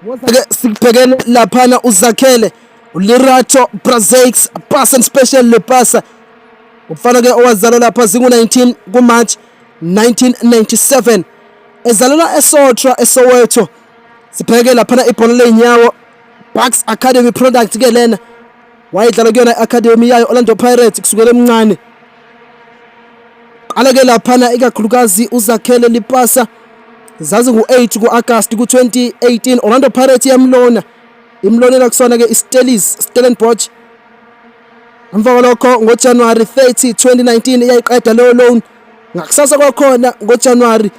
Ke sikubhekele laphana uZakhele Lerato Brazeix pass and special Lepasa, umfana ke owazalwa lapha zingu-19 kuMarch 1997, ezalelwa eSotra, eSoweto. Sibheke laphana ibhola ley'nyawo, Bucks Academy product ke lena, wayedlala kuyona i-academy yayo Orlando Pirates kusukela emncane. Qala ke laphana ikakhulukazi uZakhele Lepasa zazi ngu-8 ku-Agasti ku-2018, Orlando Pirates iyamlona, imlonela kusona ke iStellies Stellenbosch. Emva kwalokho ngoJanuary 30 2019 iyayiqeda leyo loan. Ngakusasa kwakhona ngoJanuary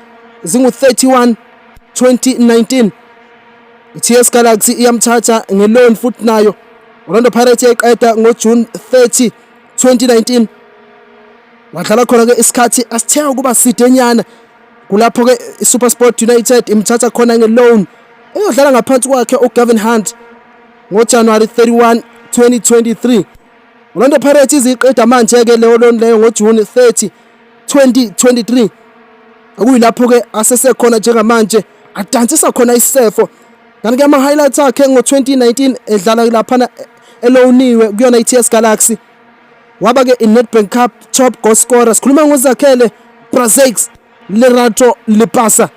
zingu-31 2019 i-TS Galaxy iyamthatha ngeloan futhi nayo. Orlando Pirates iyayiqeda ngoJune 30 2019, wadlala khona ke isikhathi asithe ukuba sidenyana. Kulapho ke iSuperSport United imthatha khona ngeloan, eyodlala ngaphansi kwakhe uGavin Hunt. NgoJanuary 31 2023 Orlando Pirates iziqeda manje ke leyo loan leyo ngoJune 30 2023, okuyilapho ke asesekhona njengamanje, adansisa khona isefo. Kanti ke ama highlights akhe ngo-2019 edlala laphana elowniwe kuyona i-TS Galaxy, waba ke i-Nedbank Cup top goal scorer. Sikhuluma ngoZakhele Brazeix Lerato Lepasa.